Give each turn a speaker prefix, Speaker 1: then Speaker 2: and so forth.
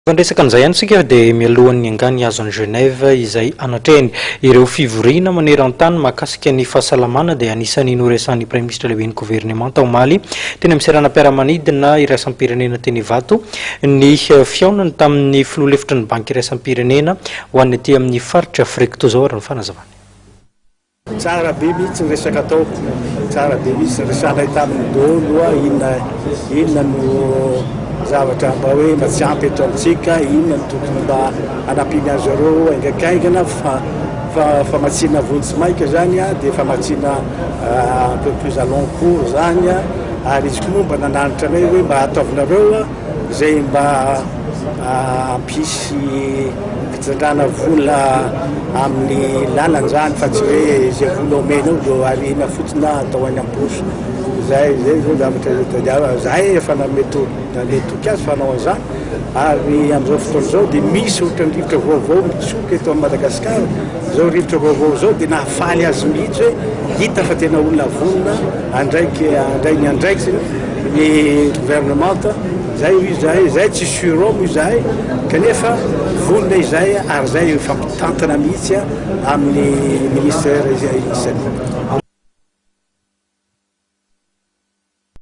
Speaker 1: Fandresaka an'izay ihany isika dia mialohan'ny angany hihazo an'i Genève izay hanatrehiny ireo fivoriana maneran-tany mahakasika ny fahasalamana dia anisan'ny noresahan'ny Praiminisitra lehiben'ny governemanta omaly teny amin'ny seranam-piaramanidina iraisam-pirenena teny Ivato ny fihaonany tamin'ny filoha lefitry ny Banky iraisam-pirenena ho an'ny aty amin'ny faritra Afrika. Toy izao ary ny fanazavany.
Speaker 2: Tsara be mihitsy ny resaka atao, tsara be mihitsy ny resahanay taminy daholo hoa inona inona no zavatra mba hoe mba tsy ampy eto amintsika, inona no tokony mba hanampiana azy ireo haingakaingana fa fa famatsiana vonjy maika zany a, dia famatsiana un peu plus à long cours zany a, ary izy koa moa mba nananatra anay hoe mba ataovinareo a izay mba Hampisy fitsindrana vola amin'ny lalana izany fa tsy hoe izay vola omenao dia ariana fotsiny na atao any am-paosy. Izay izay izao zavatra izay tadiavina. Izahay efa nanome nanome toky azy fa hanao an'izany ary amin'izao fotoana izao dia misy ohatran'ny rivotra vaovao mitsoka eto amin'i Madagasikara. Izao rivotra vaovao izao dia nahafaly azy mihitsy hoe hita fa tena olona vonona handraiky handray ny andraikiny ny governemanta. Zay hoy izahay, zay tsy surhomme hoy izahay, kanefa vonona izahay ary zay hifampitantana mihitsy amin'ny ministère izay isany.